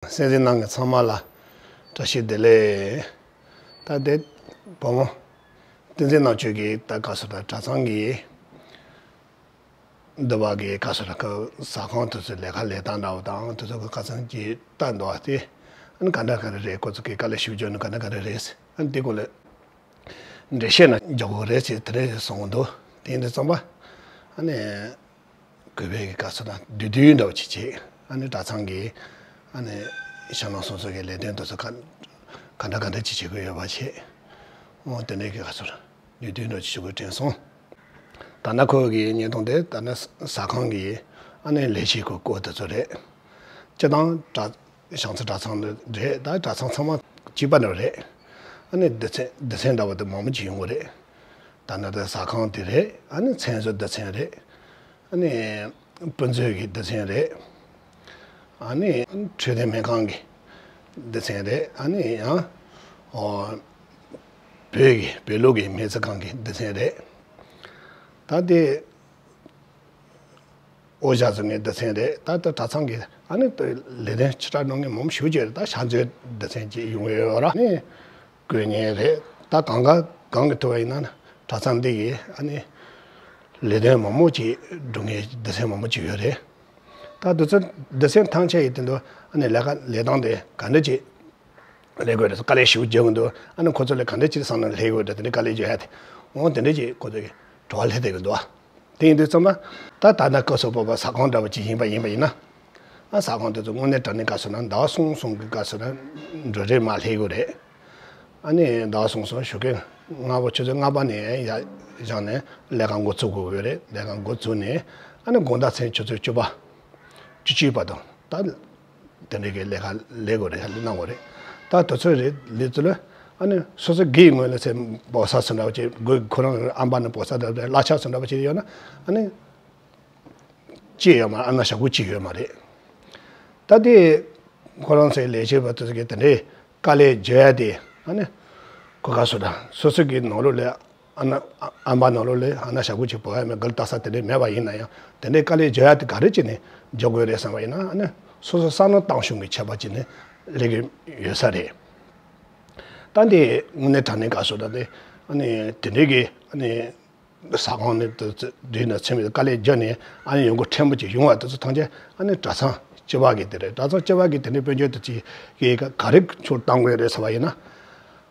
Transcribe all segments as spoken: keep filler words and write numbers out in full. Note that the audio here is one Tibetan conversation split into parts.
གསན་གཟིགས་གནང་མཁན་ཚང་མ་ལ་བཀྲ་ཤིས་བདེ་ལེགས། ད་དེ་བུ་མོ་བསྟན་འཛིན་རྣམ་དཔྱོད་ཀྱིས་ད་ག་སོ་ད་གྲྭ་ཚང་གི་འདི་བ་གི་ག་སོ་ད་ག་ཟ་ཁང་དེ་ཚོའི་ལས་ཀ་ལས་སྟངས་འདྲ་བོ་དང་དེ་ཚོ་གི་ཁ་སང་གི་ལྟ་འདུག་བ། དེ་ཨ་ནི་ག་འདྲ་ག་འདྲ་རེད། ཁོ་ཚོ་གི་དཀའ་ལས་ཞིབ་འཇོག་ནི་ག་འདྲ་ག་འདྲ་རེད། ཨ་ནི་དེ་སྐོར་ལ་འགྲེལ་བཤད་ན་རྒྱག་དགོས་རེད་ཅེས་དེ་འདྲ་གསུངས་འདུག་དེ་ཡིན་དུས་ཙམ་པ་ཨ་ནི། གུས་པའི་གི་སྐབས་སུ་ན་བསྡུས་བསྡུས་འདྲ་བོ་ཅིག་བྱེད། ཨ་ནི་གྲྭ་ཚང་གི་ཨ་ནི་ཞང་ནང་སོ་སོ་གི་ལས་དོན་དེ་ཚོ་ག་ག་འདྲ་ག་འདྲ་ཅིག་བྱེད་དགོས་ཡོད་པ་བྱེད། འོ་དེ་འདྲའི་གི་སྐབས་སུ་བསྡུས་བསྡུས་འདྲ་བོ་ཅིག་ཞུ་དགོས་དྲན་སོང་། ད་ནི་ཁོ་གི་བརྙན་ཐུང་དེ་ད་ནི་ཟ་ཁང་གི་ཨ་ནི་ལས་བྱེད་ཀྱི་སྐོར་དེ་ཚོ་རེད། སྤྱི་དང་གྲྭ་བྱང་རྩེ་གྲྭ་ཚང་རེད། ད་གྲྭ་ཚང་ཚང་མ་གཅིག་པ་འདྲ་བོ་རེད། ཨ་ནི་སྡེ་ཚན་སྡེ་ཚན་འདྲ་བོ་དེ་མང་པོ་ཅིག་ཡོང་གི་རེད། ད་ནི་དེ་ཟ་ཁང་དེ་རེད། ཨ་ནི་མཚན་བཟོ་སྡེ་ཚན་རེད། ཨ་ནི་དཔེ་མཛོད་ཀྱི་སྡེ་ཚན་རེད། ཨ་ནི་འཕྲོད་བསྟེན་སྨན་ཁང་གི་སྡེ་ཚན་རེད། ཨ་ནི་ཡང་ཨོ་བོད་ཀྱི་བོད་ལུགས་ཀྱི་སྨན་རྩིས་ཁང་གི་སྡེ་ཚན་རེད། ད་དེ་ཨོ་ཞག་ཚོ་ངའི་སྡེ་ཚན་རེད། ད་ལྟ་གྲྭ་ཚང་གི་ཨ་ནི་ལས་དོན་ཕྱི་དྲགས་གནང་མཁན་མང་པོ་ཞེ་པོ་ཅིག་རེད། ད་ཞག་མཛོད་སྡེ་ཚན་ཅིག་ཡོང་གི་ཡོད་ར། ཨ་ནི་དགོས་ངེས་རེད། ད་གང་ག་གང་གི་ཐོག་ཡིན་ན་གྲྭ་ཚང་འདི་ཡི་ཨ་ནི་ལས་དོན་མང་པོ་ཅིག་སྒྲུབ་མཁན་སྡེ་ཚན་མང་པོ་ཅིག་ཡོད་རེད། ད་དེ་ཚོ་སྡེ་ཚན་ཐམས་ཅད་ཡི་སྟེང་དུ་ཨ་ནི་ལས་ཀ་ལས་སྟངས་དེ་ག་འདྲ་ཅིག་ལས་དགོས་རེད། དཀའ་ལས་ཞེ་པོ་རྒྱག་གི་འདུག་ཨ་ནི་ཁོ་ཚོ་ལ་ག་འདྲ་ཅིག་བསམ་ན་ལས་དགོས་རེད། དེ་འདྲ་དཀའ་ལས་རྒྱག་ཡ་དེ་འོ་དེ་འདྲ་ཅིག་ཁོ་ཚོ་གི་དྲི་བ་སླེབས་བསྡད་ཀྱི་འདུག་དེ་ཡིན་དུས་ཙམ་པ་ད་ད་ལྟ་སྐབས་སུ་བབ་པ་ཟ་ཁང་འདྲ་བོ་ཅིག་ཡིན་པ་ཡིན་པ་ཡིན་ན། ཨ་ཟ་ཁང་དེ་ཚོ་དངོས་གནས་དྲང་གནས་སྐབས་སུ་ན་ཟླ་བ་གསུམ་གསུམ་གྱི་སྐབས་སུ་ན་འགྲོ་རེས་མ་སླེབས་ཀྱི་རེད། ཨ་ནི་ཟླ་བ་གསུམ་གསུམ་ཞོགས་ཀས་སྔ་པོ་ཆུ་ཚོད་ལྔ་པ་ནས་ཡར་བཞག་ནས་ལས་ཀ་འགོ་ཚུགས་དགོས་ཀྱི་རེད། ལས་ཀ་འགོ་བཙུགས་ནས་ཨ་ནི་དགོང་དག་མཚན་ཆུ་ཚོད་བཅུ་པ་བཅུ་གཅིག་བར་དུ་ད་དེ་འདྲའི་གི་ལས་ཀ་ལས་དགོས་རེད། གནང་དགོས་རེད། ད་དུས་ཚོད་རེད་ལས་ཚུལ་ཨ་ནི་སོ་སོ་སྒེར་ངོས་ལ་ཚེ་པོ་ས་སུ་འདྲ་བ་ཅིག་དགོས། ཁོ་རང་ཨམ་པ་ནི་པོ་ས་འདྲ་བ་གླ་ཆ་སུ་འདྲ་བ་ཅིག་ཡོད་ན་ཨ་ནི། ཅི་ཡོད་མ་ཨ་ན་ཞག་པོ་ཅི་ཡོད་མ་རེད། ད་དེ་ཁོ་རང་ཚོའི་ལས་བྱེད་པ་དེ་ཚོ་གི་དེ་འདྲའི་དཀའ་ལས་བརྗོད་ཡ་དེ་ཨ་ནི་གོ་ག་སོ་དང་སོ་སོ་གི་ནང་ལོགས་ལ་ཨ་ན་ཨམ་པ་ནང་ལོགས་ལ་ཨ་ན་ཞག་པོ་ཅིག་བོ་ཡ་མེད་གལ་ལྟ་ས་དེ་འདྲའི་མེད་པ་ཡིན་ན་ཡང་དེ་འདྲའི་དཀའ་ལས་བརྗོད་ཡ་དེ་ག་རེ་བྱས་ནས་བརྗོད་དགོས་རེད་བསམ་པ་ཡིན་ན་ཨ་ནི་སོ་སོ་སོ་ནང་བཏང་ཤུགས་ཀྱི་ཆད་པ་བྱས་ནས་ལས་ཀྱི་ཡོད་ས་རེད། ད་འདི་དངོས་གནས་དྲང་གནས་ག་སོ་ད་དེ་ཨ་ནི་དེ་འདྲའི་གི་ཨ་ནི། ས་ཁོངས་ནས་དུ་བྲིས་ནས་ཚིམ་པའི་དཀའ་ལས་བརྒྱབ་ནས་ཨ་ནི་ཡོང་སྒོ་ཕྲན་བུ་ཅིག་ཡོང་བ་དེ་ཚོ་ཐམས་ཅད་ཨ་ནི་གྲྭ་ཚང་སྤྱི་པ་གི་དེ་རེད། གྲྭ་ཚང་སྤྱི་པ་གི་དེ་འདྲའི་དཔལ་འབྱོར་དེ་ཅིག་གི་ག་ག་རེ་ཚུར་བཏང་དགོས་རེད་ཟེར་བ་ཡིན་ན།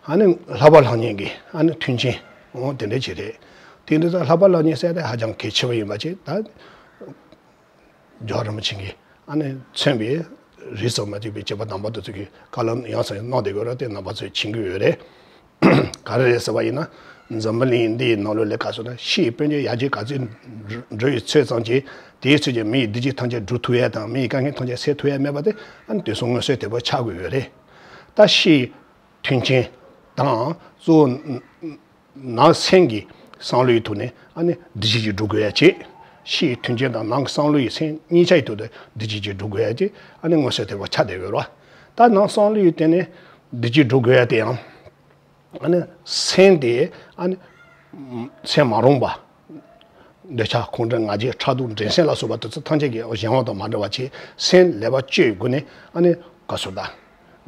ཨ་ནི་ལྷག་པ་ལྷག་ཉེས་ཀྱི་ཨ་ནི་མཐུན་རྐྱེན་འོ་དེ་འདྲ་ཅིག་རེད། དེ་འདྲ་ཚོ་ལྷག་པ་ལྷག་ཉེས་ཟེར་དེ་ཧ་ཅང་གལ་ཆེ་བ་ཡིན་པ་ཅིག་ད། རྒྱལ་བ་རིན་པོ་ཆེ་གིས་ཨ་ནི་མཚོན་པའི་རིས་སུ་མ་ཆད་པའི་བྱེད་པ་དམ་པ་དེ་ཚོ་གིས་བཀའ་སློབ་ཡང་སེ་གནང་བསྡད་ཡོད་རེད། དེ་རྣམ་པ་ཚོས་མཁྱེན་གྱི་ཡོད་རེད། ག་རེ་རེད་ཟེར་བ་ཡིན་ན། འཛམ་བུ་གླིང་འདིའི་ནང་ལོགས་ལ་ག་སོ་ན་ཕྱིའི་དཔལ་འབྱོར་ཡར་རྒྱས་ག་ཚོད་འགྲོ་བའི་ཚོད་ཙམ་གྱིས་དེའི་ཚོད་ཀྱིས་མི་ཡི་བདེ་སྐྱིད་ཐམས་ཅད་སྒྲུབ་ཐུབ་ཡས་དང་མི་ཡི་དཀའ་ངལ་ཐམས་ཅད་སེལ་ཐུབ་ཡས་མེད་པ་དེ་ཨ་ནི་དེ་ཚོ་མངོན་གསལ་དོད་པོ་ཆགས་དགོས་ཡོད་རེད། ད་ཕྱིའི་མཐུན་རྐྱེན་དང་གཙོ་བོ། ནང་སེམས་ཀྱི་བསམ་བློའི་ཐོག་ནས་ཨ་ནི་བདེ་སྐྱིད་ཅིག་སྒྲུབ་དགོས་ཡ་བྱེད། ཕྱིའི་མཐུན་རྐྱེན་དང་ནང་གི་བསམ་བློ་ཡི་སེམས་གཉིས་ཆ་ཡི་ཐོག་ཏུ་བདེ་སྐྱིད་ཅིག་སྒྲུབ་དགོས་ཡ་བྱེད། ཨ་ནི་མངོན་གསལ་དོད་པོ་ཆགས་བསྡད་ཡོད་རེད་བ། ད་ནང་བསམ་བློ་ཡི་སྟེང་ནས་བདེ་སྐྱིད་སྒྲུབ་དགོས་ཡ་དེ་ཡང་ཨ་ནི་སེམས་དེ་ཨ་ནི་སེམས་མ་རུངས་པ། འདོད་ཆགས་ཁོང་ཁྲོ་ང་རྒྱལ་ཕྲག་དོག་འགྲན་སེམས་ལ་སོགས་པ་དེ་ཚོ་ཐམས་ཅད་ཀྱི་གཞན་དབང་དང་མ་འདྲ་བ་བྱེད། སེམས་ལེགས་པ་བཅོས་ཡི་སྒོ་ནས་ཨ་ནི་ག་སོ་ད།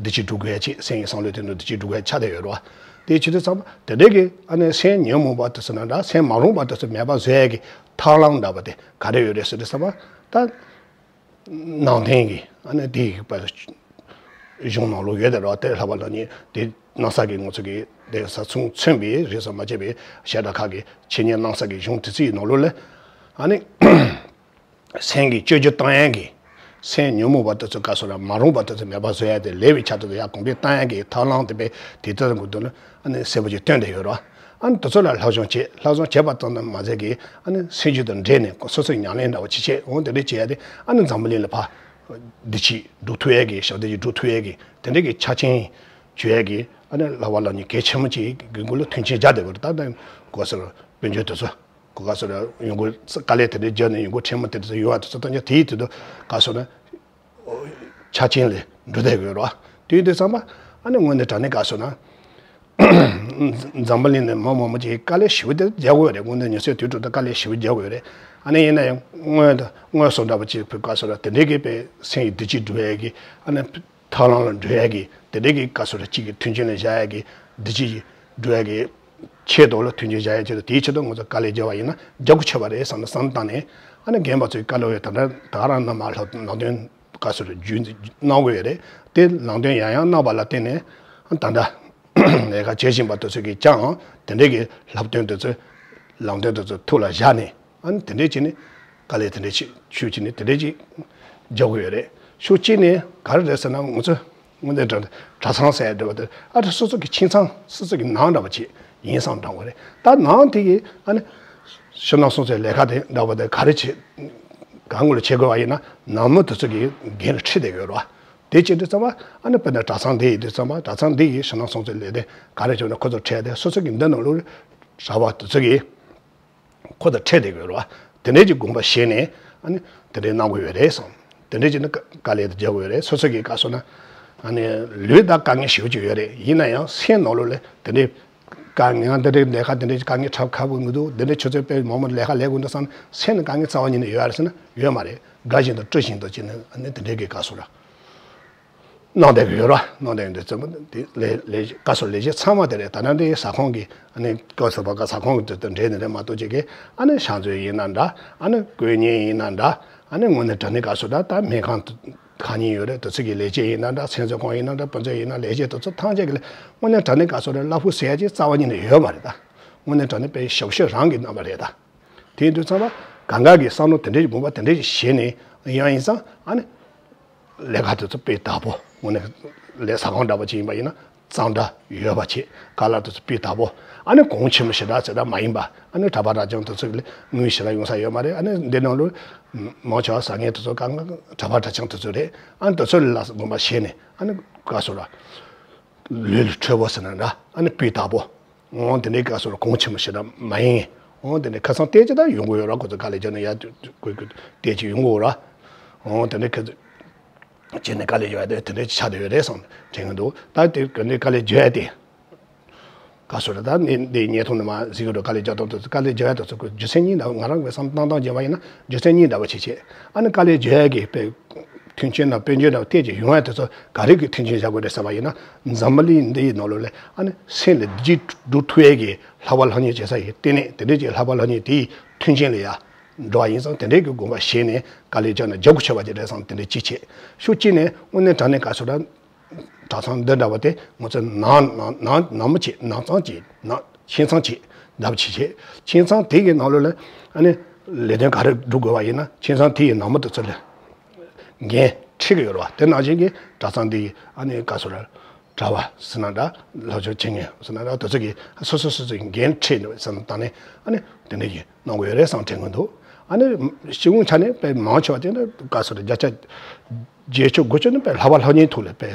བདེ་སྐྱིད་སྒྲུབ་དགོས་ཡ་ཆེད་སེམས་ཀྱི་བསམ་བློའི་དོན་དུ་བདེ་སྐྱིད་སྒྲུབ་དགོས་ཡ་ཆགས་བསྡད་ཡོད་རེད་བ། དེ་བྱེད་དུས་ཙམ་པ་དེ་འདྲའི་གི་ཨ་ནི་སེམས་ཉོན་མོངས་པ་དེ་ཚོ་ན་འདྲ་སེམས་མ་རུངས་པ་དེ་ཚོ་མེད་པ་བཟོ་ཡ་གི་ཐབས་ལམ་འདྲ་པོ་དེ་ག་རེ་ཡོད་རེད་ཟེར་དུས་ཙམ་པ་ད། ནང་བསྟན་གྱི་ཨ་ནི་དེ་ཡི་པར་གཞུང་ནང་ལོགས་ཡོད་དེ་རེད་བ། དེ་ལྷག་པ་ལ་ནི་དེ་གནང་ས་གི་ང་ཚོ་གི་དེ་ས་མཚུངས་མཚོན་པའི་རིས་སུ་མ་ཆད་པའི་བཤད་གྲྭ་ཁག་གི་འཆད་ཉན་གནང་ས་གི་གཞུང་དེ་ཚོའི་ནང་ལོགས་ལ་ཨ་ནི། སེམས་ཀྱི་བཅོས་བསྒྱུར་བཏང་ཡས་ཀྱི། སེམས་ཉོན་མོངས་པ་དེ་ཚོ་ག་སོ་ར་མ་རུངས་པ་དེ་ཚོ་མེད་པ་བཟོ་ཡས་དེ་ལེགས་པའི་ཆ་དེ་ཚོ་ཡར་གོང་འཕེལ་བཏང་ཡས་ཀྱི་ཐབས་ལམ་དེ་པས་དེ་ལྟར་གོ་དོན་ལ་ཨ་ནི་གསལ་པོ་ཅིག་སྟོན་བསྡད་ཡོད་རེད། ཨ་ནི་དེ་ཚོ་ལ་སློབ་སྦྱོང་བྱེད། སློབ་སྦྱོང་བྱས་པ་ཙམ་དུ་མ་ཟད་ཀྱི་ཨ་ནི་སེམས་རྒྱུད་དང་འབྲེལ་ནས་སོ་སོའི་ཉམས་ལེན་འདྲ་བོ་ཅིག་བྱེད། འོང་དེ་འདྲ་བྱེད་ཡས་དེ་ཨ་ནི་འཛམ་བུ་གླིང་ལ་ཕར་བདེ་སྐྱིད་སྒྲུབ་ཐུབ་ཡས་ཀྱི་ཞབས་འདེགས་ཅིག་སྒྲུབ་ཐུབ་ཡས་ཀྱི་དེ་འདྲ་གི་ཆ་རྐྱེན་བྱུང་ཡས་ཀྱི་ཨ་ནི་ལྷག་པ་ལ་ནི་གལ་ཆེན་པོ་ཅིག་གི་སྒོ་ལ་མཐུན་རྐྱེན་སྦྱར་བསྡད་པ་རེད། ད་ལྟ་གོ་སོ་ར་དཔལ་འབྱོར་དེ་ཚོ། གོ་ག་སོ་ར་ཡོང་སྒོ་དཀའ་ལས་དེ་འདྲའི་བརྒྱབ་ནས་ཡོང་སྒོ་ཕྲན་བུ་དེ་འདྲ་ཡོང་བ་དེ་ཚོ་ལྟ་ན་དེའི་དུས་དུ་ག་སོ་ན་ཆ་རྐྱེན་ལས་འགྲོ་བསྡད་དགོས་རོ། དུས་དེ་ཙམ་པ་ཨ་ནི་དངོས་གནས་དྲང་གནས་ག་སོ་ན་འཛམ་བུ་གླིང་ནས་མི་མང་པོ་ཅིག་དཀའ་ལས་ཞེ་པོ་དེ་རྒྱག་དགོས་རེད། དངོས་གནས་ཉིན་སྲིབ་དུས་དྲུག་ཏུ་དཀའ་ལས་ཞེ་པོ་རྒྱག་དགོས་རེད། ཨ་ནི་ཡིན་ན་ཡང་དངོས་དངོས་སུ་འདྲ་པོ་ཅིག་བུ་ག་སོ་ར་དེ་འདྲའི་གི་པའི་སེམས་ཀྱི་བདེ་སྐྱིད་འགྲོ་ཡས་ཀྱི་ཨ་ནི། ཐབས་ལམ་ལ་འགྲོ་ཡ་གི་དེ་འདྲའི་གི་བཀའ་ཟུར་གཅིག་གི་མཐུན་རྐྱེན་ལ་བཞག་ཡ་གི་འདི་གཅིག་གི་འགྲོ་ཡ་གི་ཆེད་དུ་ལ་མཐུན་རྐྱེན་བཞག་ཡ་ཆེད་དུ་དེའི་ཆེད་དུ་ང་ཚོ་དཀའ་ལས་བརྒྱབ་པ་ཡིན་ན་རྒྱག་དགོས་ཆེ་བ་རེད་བསམ་ནས་བསམ་བཏང་ནས། ཨ་ནི་རྒན་པ་ཚོའི་བཀའ་སློབ་ཡོད། ད་ལྟ་ད་ག་རང་རྣམ་པ་ལྷག་ནང་དོན་བཀའ་ཟུར་རྒྱུན་གནང་དགོས་ཡོད་རེད། དེ་ནང་དོན་ཡང་ཡང་གནང་བ་ལ་བརྟེན་ནས་ད་ལྟ་ལས་ཀ་བྱེད་བཞིན་པ་དེ་ཚོ་གིས་ཀྱང་དེ་འདྲའི་གི་ལྷག་དོན་དེ་ཚོ་ལམ་སྟོན་དེ་ཚོ་ཐུགས་ལ་བཞག་ནས། ཨ་ནི་དེ་འདྲས་བྱས་ནས་དཀའ་ལས་དེ་འདྲས་བྱེད་ཤུགས་བྱས་ནས་དེ་འདྲས་ཅིག་རྒྱག་གི་ཡོད་རེད། ཤུགས་བྱས་ནས་ག་རེ་རེད་ཟེར་ན། ང་ཚོ་དངོས་གནས་དྲ་གྲྭ་ཚང་ཟེར་འདྲ་བ་དེ་ཨ་ད་སོ་སོ་གི་ཁྱིམ་ཚང་སོ་སོ་གི་ནང་འདྲ་བ་ཅིག་ཡིན་བསམ་དྲན་གི་རེད། ད་ནང་དེ་གི་ཨ་ནི་ཕྱི་ནང་སྲུང་བརྩི་ལས་ཀ་དེ་འདྲ་བ་དེ་ག་རེ་བྱེད་གང་དགོས་ལ་བྱེད་དགོས་པ་ཡིན་ན་ནང་མི་དེ་ཚོ་གི་འགན་ལ་ཁྲིད་བསྡད་ཡོད་རེད་བ། དེ་བྱེད་དུས་ཙམ་པ་ཨ་ནི་དཔེར་ན་གྲྭ་ཚང་དེ་ཡིན་དུས་ཙམ་པ་གྲྭ་ཚང་དེ་གི་ཕྱི་ནང་སྲུང་བརྩི་ལས་དེ་ག་རེ་བྱུང་ན་ཁོ་ཚོ་ཁྲིད་དེ་སོ་སོ་གི་འདི་ནང་ལོགས་གྲྭ་པ་དེ་ཚོ་གི་ཁོ་དང་འཕྲད་བསྡད་ཡོད་རེད་བ། དེ་འདྲས་ཀྱི་དགོངས་པ་བཞེས་ནས་ཨ་ནི་དེ་འདྲས་གནང་དགོས་ཡོད་རེད་བསམ། དེ་འདྲས་ཀྱི་ནི་དཀའ་དཀའ་ལས་དེ་རྒྱག་དགོས་ཡོད་རེད། སོ་སོ་གི་བཀའ་ཟུར་ན་ཨ་ནི་ལུས་དང་དཀའ་ངལ་ཞེ་པོ་ཅིག་ཡོད་རེད། ཡིན་ན་ཡང་སེམས་ནང་ལོགས་ལ་དེ་འདྲས་དཀའ་ངལ་འདི་འདྲས་ལས་ཀ་འདི་འདྲས་དཀའ་ངལ་འཕྲད་ཁག་པོ་མི་འདུག་འདི་འདྲས་ཆུ་ཚོད་དཔེ་མང་པོ་ལས་ཀ་ལས་དགོས་འདུག་བསམ་སེམས་ནས་དཀའ་ངལ་རྩ་བ་ཉིད་ནས་ཡོད་རེད་ཟེར་ན་ཡོད་མ་རེད། དགའ་བཞིན་དུ་སྤྲོ་བཞིན་དུ་བྱས་ནས་ཨ་ནི་དེ་འདྲས་ཀྱི་བཀའ་ཟུར་ར། གནང་བསྡད་ཀྱི་ཡོད་ར། གནང་བསྡད་ཡོད་འདུག་ཙམ་དེ་ལས་ལས་བཀའ་ཟུར་ལས་བྱེད་ཚང་མ་དེ་རེད། ད་ནང་དེ་ཟ་ཁང་གི་ཨ་ནི་བཀའ་ཟུར་པ་ག་ཟ་ཁང་གི་དེ་དང་འབྲེལ་ནས་རེད་མ་གཏོགས་ཅིག་གི་ཨ་ནི་ཕྱག་མཛོད་ཡིན་ན་འདྲ། ཨ་ནི་བཀོད་ཉན་ཡིན་ན་འདྲ། ཨ་ནི་དངོས་གནས་དྲང་གནས་བཀའ་ཟུར་ད་ད་སྨན་ཁང་གང་ཉིད་ཡོད་རེད། དེ་ཚོ་གི་ལས་བྱེད་ཡིན་ན་འདྲ། ཚོང་ཚོགས་ཁང་ཡིན་ན་འདྲ། དཔོན་ཚོགས་ཡིན་ན་ལས་བྱེད་དེ་ཚོ་ཐམས་ཅད་ཀྱི་ལས་དངོས་གནས་དྲང་གནས་བཀའ་ཟུར་རེད་གླ་ཕོགས་ཟེར་ཡ་ཅིག་རྩ་བ་ཉིད་ནས་ཡོད་མ་རེད་ད། དངོས་གནས་དྲང་གནས་དཔེ་ཞབས་ཞུ་རང་གི་རྣམ་པ་རེད་ད། དེ་ཡིན་དུས་ཙམ་པ་གང་ག་གི་བསམ་བློ་དེ་འདྲའི་དགོངས་པ་དེ་འདྲའི་བཞེས་ནས་ཡང་ཡིན་ཙང་ཨ་ནི་ལས་ཀ་དེ་ཚོ་སྤུས་དག་པོ་དངོས་གནས་ལས་ཟ་ཁང་འདྲ་པོ་ཅིག་ཡིན་པ་ཡིན་ན་གཙང་སྦྲ་ཡོད་པ་བྱེད། ཁ་ལག་དེ་ཚོ་སྤུས་དག་པོ། ཨ་ནི་གོང་ཆེན་པོ་ཞེ་དྲག་ཟེར་དྲག་མ་ཡིན་པ། ཨ་ནི་གྲྭ་པ་གྲྭ་རྐྱང་དེ་ཚོ་གི་དངུལ་ཞེ་དྲག་ཡོང་ས་ཡོད་མ་རེད། ཨ་ནི་འདི་ནང་ལོ་མང་ཆེ་བ་ཟ་མཁན་དེ་ཚོ་གང་ག་གྲྭ་པ་གྲྭ་རྐྱང་དེ་ཚོ་རེད། ཨ་ནི་དེ་ཚོ་ལ་དགོངས་པ་བཞེས་ནས་ཨ་ནི་བཀའ་ཟུར་ལ་ལུས་ལ་འཕྲོད་པོ་ཟེར་ན་འདྲ། ཨ་ནི་སྤུས་དག་པོ། འོང་དེ་འདྲའི་སྐབས་སུ་གོང་ཆེན་པོ་ཞེ་དྲག་མ་ཡིན། འོང་དེ་འདྲའི་ཁ་སང་བལྟས་ཀྱི་ད་ཡོང་གི་ཡོད་ར། ཁོ་ཚོ་དཀའ་ལས་བརྒྱབ་ནས་ཡར་དགོས་དགོས་བལྟས་ཀྱི་ཡོང་གི་ཡོད་ར། འོང་དེ་འདྲའི་ཁ་བྱས་ནས་དཀའ་ལས་བརྒྱབ་ཡ་དེ་དེ་འདྲའི་ཆགས་བསྡད་ཡོད་རེད་བསམ་དྲན་གྱི་འདུག་ད་དེ་ག་འདྲའི་དཀའ་ལས་བརྒྱབ་ཡ་དེ་སྐབས་སུ་ར་ད་ནི་འདི་བརྙན་ཐུང་ནང་མ་གཟིགས་ཀྱི་འདུག་དཀའ་ལས་བརྒྱབ་སྟངས་དེ་ཚོ་དཀའ་ལས་བརྒྱབ་ཡ་དེ་ཚོ་རྒྱུ་མཚན་གཉིས་འདྲ་བོ། ང་རང་གི་བསམ་བཏང་སྟངས་བརྒྱབ་པ་ཡིན་ན་རྒྱུ་མཚན་གཉིས་འདྲ་བོ་བྱས་བྱས། ཨ་ནི་དཀའ་ལས་བརྒྱབ་ཡ་གི་དཔེ། མཐུན་རྐྱེན་དང་དཔལ་འབྱོར་དང་བལྟས་ཀྱི་ཡོང་ཡ་དེ་ཚོ་ག་རེ་གི་མཐུན་རྐྱེན་བཞག་དགོས་རེད་ཟེར་བ་ཡིན་ན། འཛམ་བུ་གླིང་འདི་ཡི་ནང་ལོགས་ལ་ཨ་ནི་སེམས་ལ་བདེ་སྐྱིད་སྒྲུབ་ཐུབ་ཡ་གི་ལྷག་པ་ལྷག་ཉེས་བྱེད་ས་ཡི་ལྟེ་གནས་དེ་འདྲས་ཀྱི་ལྷག་པ་ལྷག་ཉེས་དེའི་མཐུན་རྐྱེན་ལ་ཡ་འགྲོ་བ་ཡིན་ཙང་། དེ་འདྲས་ཀྱི་དགོངས་པ་བཞེས་ནས་དཀའ་ལས་བརྒྱབ་ན་རྒྱབ་ཁུག་ཆེ་བ་ཅིག་རེད་བསམ། དེ་འདྲས་གཅིག་བྱས། ཤུགས་གཅིག་ནས་དངོས་གནས་དྲང་གནས་བཀའ་ཟུར་ར་གྲྭ་ཚང་འདི་འདྲ་བ་དེ་ང་ཚོ་ནང་ནང་ནང་ནང་མི་བྱེད། ནང་ཚང་བྱེད། ནང་ཁྱིམ་ཚང་བྱེད། འདྲ་བ་བྱེད་བྱེད། ཁྱིམ་ཚང་དེ་གི་ནང་ལོགས་ལ་ཨ་ནི་ལས་དོན་ག་རེ་སྒྲུབ་དགོས་བ་ཡིན་ན་ཁྱིམ་ཚང་དེ་ཡི་ནང་མི་དེ་ཚོ་ལ་འགན་འཁྲི་གི་ཡོད་རེད་བ། དེ་ནང་བཞིན་གྱི་གྲྭ་ཚང་འདི་ཡི་ཨ་ནི་བཀའ་ཟུར་ར་གྲྭ་པ་ཟེར་ན་འདྲ། སློབ་སྦྱོང་བྱེད་མཁན་ཟེར་ན་འདྲ། དེ་ཚོ་གིས་སོ་སོ་སོ་སོའི་འགན་འཁྲི་ནས་བསམ་བཏང་ནས་ཨ་ནི་དེ་འདྲ་གི་གནང་དགོས་ཡོད་རེད་བསམ་དྲན་གྱི་འདུག་ཨ་ནི་སྤྱི་ཡོངས་ཆ་ནས་དཔེ་མང་ཆེ་བ་དེ་ནི་བཀའ་ཟུར་བརྒྱ་ཆ་བརྒྱད་ཅུ་དགུ་ཅུ་ནི་དཔེ་ལྷག་པ་ལྷག་ཉེས་ཐོག་ལ་དཔེ་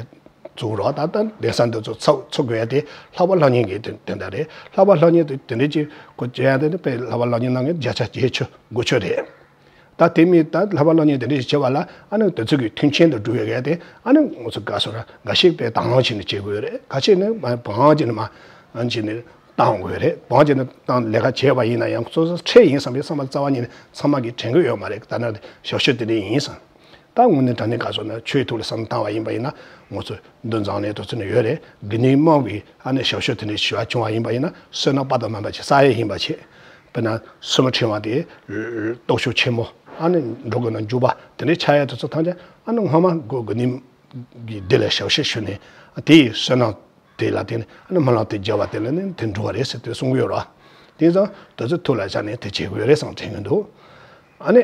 བཙུགས་རོགས། ད་ལྟ་གདན་ས་འདི་ཚོ་ཚུགས་ཚུགས་དགོས་ཡ་དེ་ལྷག་པ་ལྷག་ཉེས་ཀྱི་དོན་དོན་དག་རེད། ལྷག་པ་ལྷག་ཉེས་དེ་དེ་འདྲས་ཀྱི་གོ་བྱེད་ཡ་དེ་ནི་དཔེ་ལྷག་པ་ལྷག་ཉེས་གནང་མཁན་བརྒྱ་ཆ་བརྒྱད་ཅུ་དགུ་ཅུ་རེད། ད་དེ་མིན་ད་ལྷག་པ་ལྷག་ཉེས་དེ་འདྲས་ཞིག་བྱེད་པ་ལ་ཨ་ནི་དེ་ཚོ་གི་མཐུན་རྐྱེན་དུ་འགྲོ་ཡ་གི་དེ་ཨ་ནི་ང་ཚོ་བཀའ་ཟུར་འགའ་ཞིག་དཔེ་དང་བླངས་བྱས་ནས་བྱེད་དགོས་རེད། ཁ་ཤས་ནི་མ་བང་བྱས་ནས་མ་བྱས་ནས་བཏང་དགོས་རེད། བང་བྱས་ནས་བཏང་ལས་ཀ་བྱས་པ་ཡིན་ན་ཡང་སོ་སོ་ཁྲལ་ཡིན་བསམ་པའི་བསམ་པ་རྩ་བ་ཉིད་ནས་ཚང་མ་གིས་དྲན་གྱི་ཡོད་མ་རེད། ད་ནི་ཞབས་ཞུ་དེ་འདྲ་ཡིན་བསམ། ད་དངོས་གནས་དྲང་གནས་བཀའ་ཟུར་ན་ཆོས་ཐོག་ལ་བསམ་བཏང་བ་ཡིན་པ་ཡིན་ན་ང་ཚོ་འདི་འཛམ་གླིང་དུ་ཚུད་ནས་ཡོད་རེད། དགེ་འདུན་དམངས་ཀྱི་ཨ་ནི་ཞབས་ཞུ་དེ་འདྲའི་ཞུ་བ་བྱུང་བ་ཡིན་པ་ཡིན་ན་བསོད་ནམས་དཔག་ཏུ་མེད་པ་ཅིག་བསགས་ཡས་ཡིན་པ་བྱས། དཔེར་ན་སྲུང་མ་ཁྲི་དབང་དེ་སྟོབས་ཤུགས་ཆེན་མོ་ཨ་ནི་འགྲོ་དགོས་ན་འཇུག་པ་དེ་འདྲའི་ཆགས་ཡས་དེ་ཚོ་ཐམས་ཅད་ཨ་ནི་སྔོན་མ་དགོས་དགེ་འདུན་གྱི་སྡེ་ལ་ཞབས་ཞུ་ཞུས་ནས་དེའི་བསོད་ནམས་དེ་ལ་བརྟེན་ནས་ཨ་ནི་སྨོན་ལམ་དེ་བརྒྱབ་པ་དེ་ལ་ནི་དེ་འགྲོ་བ་རེད་ཟེར་དེ་གསུང་གི་ཡོད་རེད། དེ་ཙང་དེ་ཚོ་ཐུགས་ལ་བཞག་ནས་དེ་བྱེད་དགོས་རེད་བསམ་དྲན་གྱི་འདུག་ཨ་ནི།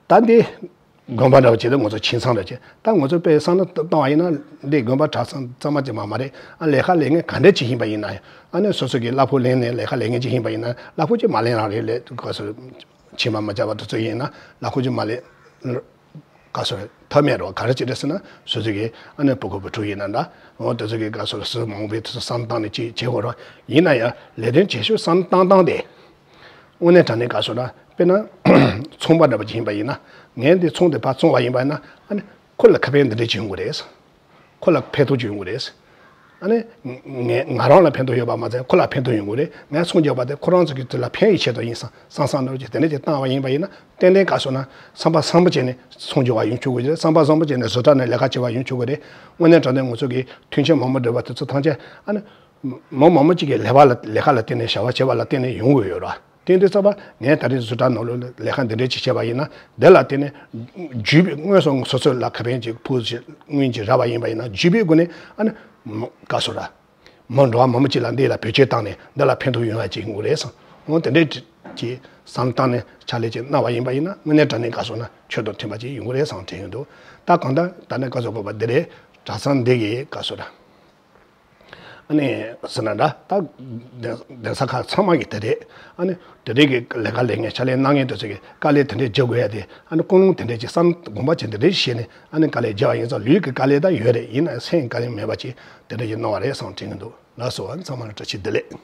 ད་འདི་དགོན་པ་འདྲ་བ་བྱས་ཏེ་ང་ཚོ་ཁྱིམ་ཚང་འདྲ་བྱས། ད་ང་ཚོ་དཔེ་བསམ་བློ་བཏང་བ་ཡིན་ན་འདི་དགོན་པ་གྲྭ་ཚང་ཚང་མ་ཅིག་མ་མ་རེད། ཨ་ལས་ཀ་ལས་ངན་ག་འདྲ་ཅིག་ཡིན་པ་ཡིན་ན་ཡང་ཨ་ནི་སོ་སོ་གི་གླ་ཕོགས་ལེན་ནས་ལས་ཀ་ལས་ངན་ཅིག་ཡིན་པ་ཡིན་ན་གླ་ཕོགས་ཅིག་མ་ལེན་རང་རེད་ལས་ག་སོ་ཕྱི་མ་མ་བྱ་བ་དེ་ཚོ་ཡིན་ན་གླ་ཕོགས་ཅིག་མ་ལེན་ག་སོ་ཐབས་མེད་རེད་བ། ག་རེ་བྱེད་རེད་ཟེར་ན་སོ་སོ་གི་ཨ་ནི་བུ་གུ་བུ་ཕྲུག་ཡིན་ན་འདྲ་འོ་དེ་ཚོ་གི་ག་སོ་སུ་མང་པོས་དེ་ཚོ་བསམ་བཏང་ནས་ཅིག་བྱེད་དགོས་རེད། ཡིན་ན་ཡང་ལས་དོན་བྱེད་ཤུགས་བསམ་བཏང་བཏང་སྟེ། དངོས་གནས་དྲང་གནས་བཀའ་ཟུར་ན་དཔེར་ན་ཚོང་པ་འདྲ་པོ་ཅིག་ཡིན་པ་ཡིན་ན་ངས་འདི་ཚོང་དེ་ཕར་བཙོང་བ་ཡིན་པ་ཡིན་ན་ཨ་ནི་ཁོ་ལ་ཁེ་ཕན་འདི་འདྲས་ཅིག་ཡོང་གི་རེད། ཁོ་ལ་ཕན་ཐོགས་ཅིག་ཡོང་གི་རེད། ཨ་ནི་ངས་ང་རང་ལ་ཕན་ཐོགས་ཡོད་པ་མ་ཚད་ཁོ་ལ་ཕན་ཐོགས་ཡོང་གི་རེད། ངས་ཚོང་རྒྱག་པ་དེ་ཁོ་རང་ཚོ་གི་དེ་ལ་ཕན་ཡོད་ཆེད་དུ་ཡིན་བསམ་བསམ་བསམ་ནོར་གྱི་དེ་འདྲ་ཅིག་བཏང་བ་ཡིན་པ་ཡིན་ན། ཏན་ཏན་ག་སོང་ན་བསམ་པ་བཟང་པོ་བྱས་ནས་ཚོང་རྒྱག་པ་ཡོང་ཆོག་གི་རེད། བསམ་པ་བཟང་པོ་བྱས་ནས་བཟོ་གྲྭ་ནས་ལས་ཀ་བྱེད་པ་ཡོང་ཆོག་གི་རེད། དངོས་གནས་དྲང་གནས་ང་ཚོ་གི་མཐུན་རྐྱེན་མང་པོ་འགྲུབ་པ་དེ་ཚོ་ཐམས་ཅད་ཨ་ནི་མི་མང་པོ་ཅིག་གི་ལས་པ་ལ་ལས་ཀ་ལ་བརྟེན་ནས་བྱ་བ་བྱེད་པ་ལ་བརྟེན་ནས་ཡོང་གི་ཡོད་ར། དེ་འདྲ་ཚོགས་པ་ངས་ད་རེས་བཟོ་གྲྭ་ནང་ལོགས་ལ་ལས་ཀ་འདི་འདྲ་ཅིག་བྱས་པ་ཡིན་ན་འདི་ལ་བརྟེན་ནས་བརྒྱུད་པའི་དངོས་སུ་སོ་སོ་ལ་ཁེ་ཕན་ཅིག་ཕུགས་ཅིག་སྔོན་ཅིག་རག་པ་ཡིན་པ་ཡིན་ན་བརྒྱུད་པའི་སྒོ་ནས་ཨ་ནི་མ་ག་སོ་ར་མི་འགྲོ་བ་མང་པོ་ཅིག་ལ་འདི་ལ་བེད་སྤྱོད་བཏང་ནས་འདི་ལ་ཕན་ཐོགས་ཡོང་བ་ཅིག་ཡོང་གི་རེད་བསམ། འོ་དེ་འདྲ་ཅིག་བསམ་བཏང་ནས་ཕྱག་ལས་ཅིག་གནང་བ་ཡིན་པ་ཡིན་ན་དངོས་གནས་དྲང་གནས་ག་སོ་ན་ཆོས་དང་མཐུན་པ་ཅིག་ཡོང་གི་རེད་བསམ་དྲན་གྱི་འདུག་ད་གང་ལྟར་ད་ནི་ག་སོ་བོད་པ་འདི་རེད། གྲྭ་ཚང་འདི་གི་ག་སོ་ར། ཨ་ནི་ཟེར་ན་འདྲ་ད་གདན་ས་ཁག་ཚང་མ་གི་དེ་རེད། ཨ་ནི་དེ་རེད་གི་ལས་ཀ་ལས་མཁན་ཕྱག་ལས་གནང་མཁན་དེ་ཚོ་གི་དཀའ་ལས་དེ་འདྲས་རྒྱག་དགོས་ཡ་དེ་ཨ་ནི་ཀུན་སློང་དེ་འདྲས་ཀྱི་བསམ་དགོངས་པ་ཅིག་དེ་འདྲས་བཞེས་ནས་ཨ་ནི་དཀའ་ལས་རྒྱག་པ་ཡིན་ཙང་ལུས་ཀྱི་དཀའ་ལས་ད་ཡོད་རེད། ཡིན་ན་སེམས་དཀའ་ལས་མེད་པ་ཅིག་དེ་འདྲས་ཀྱི་གནང་བ་རེད་བསམ་དྲན་གྱི་འདུག་ལགས་སོ། ཨ་ནི་ཚང་མ་ལ་བཀྲ་ཤིས་བདེ་ལེགས།